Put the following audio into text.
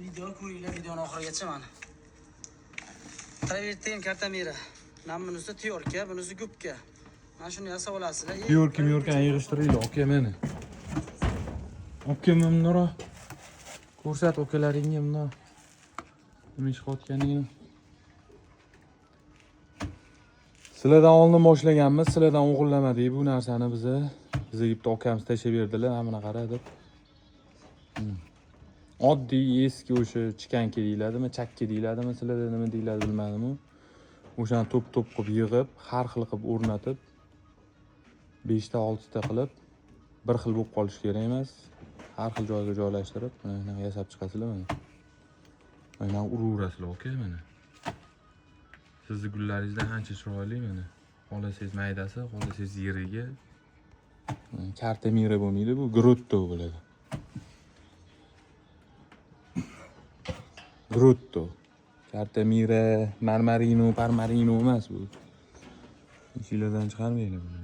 Video ko'ringlar, videoni oxirigacha mana. Travertin kartamira. Mana bunisi tyorka, bunisi gubka. Mana shuni yasab olasizlar. Tyorka myorkani yig'ishtiringlar, aka meni. Aka bundoq ko'rsat akalaringga bundoq. Nima ish qilayotganingni. Sizlardan oldin boshlaganmiz, sizlardan o'g'irlamadik bu narsani biza. Bizga bitta akamiz tashlab berdilar, mana buni qara deb. Oddiy eski o'sha chikanka deyiladimi, chakka deyiladimi, sizlarda nima deyiladi bilmadim. O'shani to'p-to'p qilib yig'ib, har xil qilib o'rnatib, 5 ta 6 ta qilib bir xil bo'lib qolishi kerak emas. Har xil joyga joylashtirib, mana bunaqa yasab chiqasizlar mana. Mana uraverasizlar, aka mana. Sizni gullaringizdan ancha chiroyli mana. Xohlasangiz maydasi, xohlasangiz yirigi. Karta mira bo'lmaydi, bu grotto bo'ladi. Grotto. Karta mira, marmarino, parmarino emas bu. Ichinglardan chiqarmanglar buni.